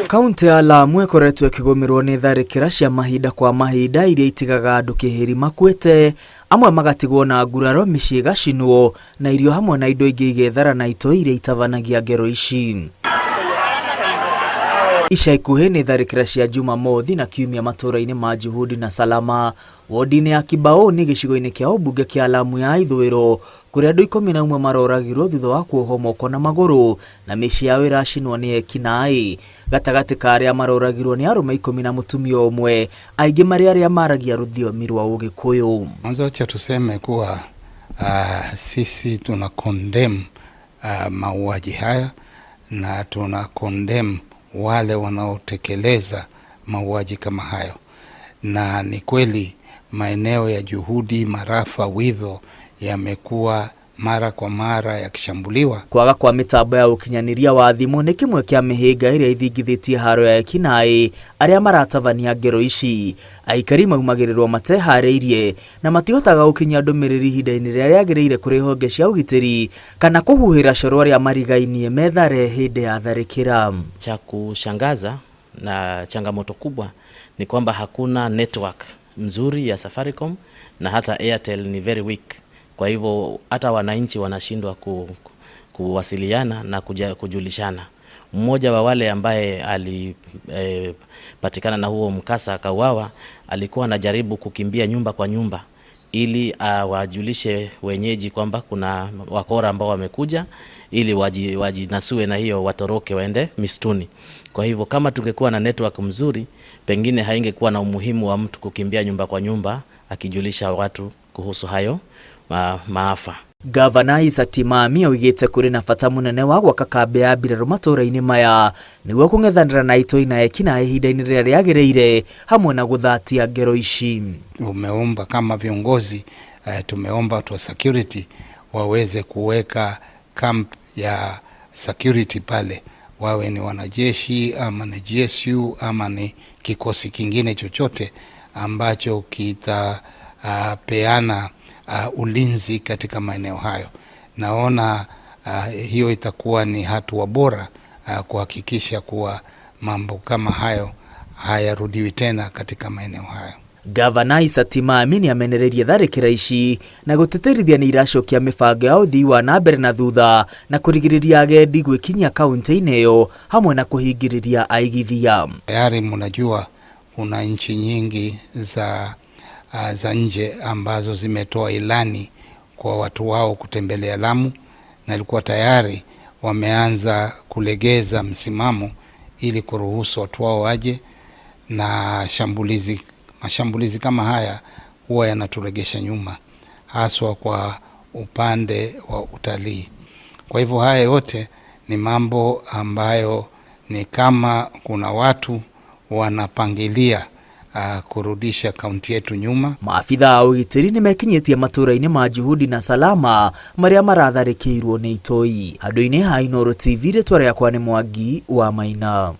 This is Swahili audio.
Kaunti ya Lamu ĩkoretwo ĩkĩgũmĩrwo nĩ tharĩkĩra cia mahinda kwa mahinda iria itigaga andũ kĩhĩri makuĩte, amwe magatigwo na nguraro, mĩciĩ ĩgacinwo na irio hamwe na indo ingĩ igethara na itoi iria itabanagia ngero ici. Ica ikuhĩ nĩ tharĩkĩra cia Jumamothi na Kiumia matũũra-inĩ ma Juhudi na Salama, wodi-inĩ ya Kibaoni gĩcigo-inĩ kĩa ũmbunge kĩa Lamu ya ithũĩro, kũrĩa andũ 11 maroragirwo thutha wa kuohwo moko na magũrũ na mĩciĩ yao ĩracinwo nĩ ekinaĩ. Gatagatĩ ka arĩa maroragirwo nĩ arũme 10 na mũtumia ũmwe, aingĩ marĩ arĩa maragia rũthiomi rwa Ũgĩkũyũ. Mwanzo acha tuseme kuwa sisi tuna condemn mauaji haya na tuna condemn wale wanaotekeleza mauaji kama hayo, na ni kweli maeneo ya Juhudi, Marafa, Widho yamekuwa mara kwa mara yakishambuliwa. Kwaga kwa mitambo ya ũkinyanĩria wa thimũ nĩ kĩmwe kĩa mĩhĩnga ĩrĩa ithingithĩtie haro ya ekinaĩ arĩa maratabania ngero ici. Aikari maumagĩrĩrwo mateharĩirie na matihotaga gũkinyia ndũmĩrĩri ihinda-inĩ rĩrĩa rĩagĩrĩire kũrĩ honge cia ũgitĩri kana kũhuhĩra coro arĩa marigainie methare hĩndĩ ya tharĩkĩra. Cha kushangaza na changamoto kubwa ni kwamba hakuna network mzuri ya Safaricom na hata Airtel ni very weak. Kwa hivyo hata wananchi wanashindwa kuwasiliana na kujulishana. Mmoja wa wale ambaye alipatikana na huo mkasa akauawa, alikuwa anajaribu kukimbia nyumba kwa nyumba ili awajulishe wenyeji kwamba kuna wakora ambao wamekuja ili wajinasue na hiyo watoroke waende misituni. Kwa hivyo kama tungekuwa na network mzuri, pengine haingekuwa na umuhimu wa mtu kukimbia nyumba kwa nyumba akijulisha watu kuhusu hayo maafa. Gavana Issa Timami oigĩte kũrĩ na bata mũnene wa gwaka kambĩ ya mbirarũ matũũra-inĩ maya nĩguo kũng'ethanĩra na itoi na ekinaĩ ihinda-inĩ rĩrĩa rĩagĩrĩire hamwe na gũthatia ngero ici. Tumeomba kama viongozi, tumeomba watu wa security waweze kuweka camp ya security pale, wawe ni wanajeshi ama ni GSU ama ni kikosi kingine chochote ambacho kitapeana ulinzi katika maeneo hayo. Naona hiyo itakuwa ni hatua bora kuhakikisha kuwa mambo kama hayo hayarudiwi tena katika maeneo hayo. Gavana Issa Timami nĩamenereirie tharĩkĩra ici na gũtĩtĩrithia nĩ iracokia mĩbango ya ũthii wa na mbere na thutha na kũrigĩrĩria agendi gwĩkinyia kaunti-inĩ ĩyo hamwe na kũhingĩrĩria aigithia. Tayari mnajua kuna nchi nyingi za nje ambazo zimetoa ilani kwa watu wao kutembelea Lamu, na ilikuwa tayari wameanza kulegeza msimamo ili kuruhusu watu wao waje, na mashambulizi kama haya huwa yanaturegesha nyuma haswa kwa upande wa utalii. Kwa hivyo haya yote ni mambo ambayo ni kama kuna watu wanapangilia kurudisha kaunti yetu nyuma. Maabitha a ũgitĩri nĩmekinyĩtie matũũra-inĩ ma Juhudi na Salama marĩa maratharĩkĩirwo nĩ itoi. Handũ-inĩ ha Inooro TV, rĩtwa rĩakwa nĩ Mwangi wa Maina.